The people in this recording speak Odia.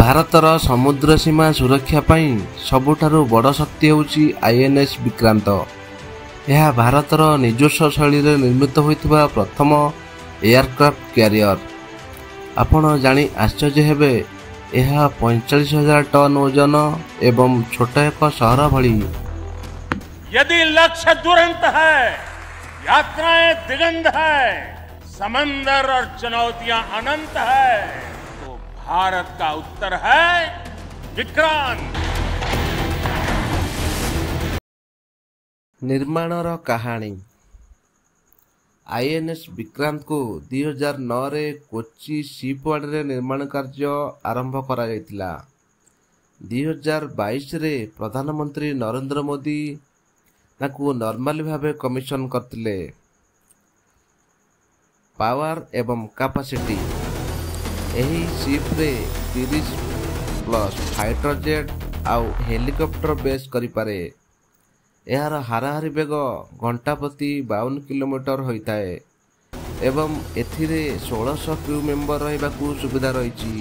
ଭାରତର ସମୁଦ୍ର ସୀମା ସୁରକ୍ଷା ପାଇଁ ସବୁଠାରୁ ବଡ଼ ଶକ୍ତି ହେଉଛି ଆଇଏନ୍ଏସ୍ ବିକ୍ରାନ୍ତ। ଏହା ଭାରତର ନିଜସ୍ୱ ଶୈଳୀରେ ନିର୍ମିତ ହୋଇଥିବା ପ୍ରଥମ ଏୟାରକ୍ରାଫ୍ଟ କ୍ୟାରିୟର। ଆପଣ ଜାଣି ଆଶ୍ଚର୍ଯ୍ୟ ହେବେ, ଏହା 45,000 ଟନ୍ ଓଜନ ଏବଂ ଛୋଟ ଏକ ସହର ଭଳି। यदि लक्ष्य दुरंत है, यात्राएं दिगंत है, समंदर और चुनौतियां अनंत है, तो भारत का उत्तर है विक्रांत। ନିର୍ମାଣର କାହାଣୀ। ଆଇଏନ୍ଏସ୍ ବିକ୍ରାନ୍ତକୁ 2009ରେ କୋଚି ସିପୟାର୍ଡରେ ନିର୍ମାଣ କାର୍ଯ୍ୟ ଆରମ୍ଭ କରାଯାଇଥିଲା। 2022ରେ ପ୍ରଧାନମନ୍ତ୍ରୀ ନରେନ୍ଦ୍ର ମୋଦି ତାକୁ ଫର୍ମାଲି ଭାବେ କମିଶନ କରିଥିଲେ। ପାୱାର ଏବଂ କାପାସିଟି। ଏହି ସିପ୍ରେ 30 ପ୍ଲସ୍ ଫାଇଟର ଜେଟ୍ ଆଉ ହେଲିକପ୍ଟର ବେସ୍ କରିପାରେ। ଏହାର ହାରାହାରି ବେଗ ଘଣ୍ଟା ପ୍ରତି 52 କିଲୋମିଟର ହୋଇଥାଏ ଏବଂ ଏଥିରେ 1600 କ୍ରୁ ମେମ୍ବର ରହିବାକୁ ସୁବିଧା ରହିଛି।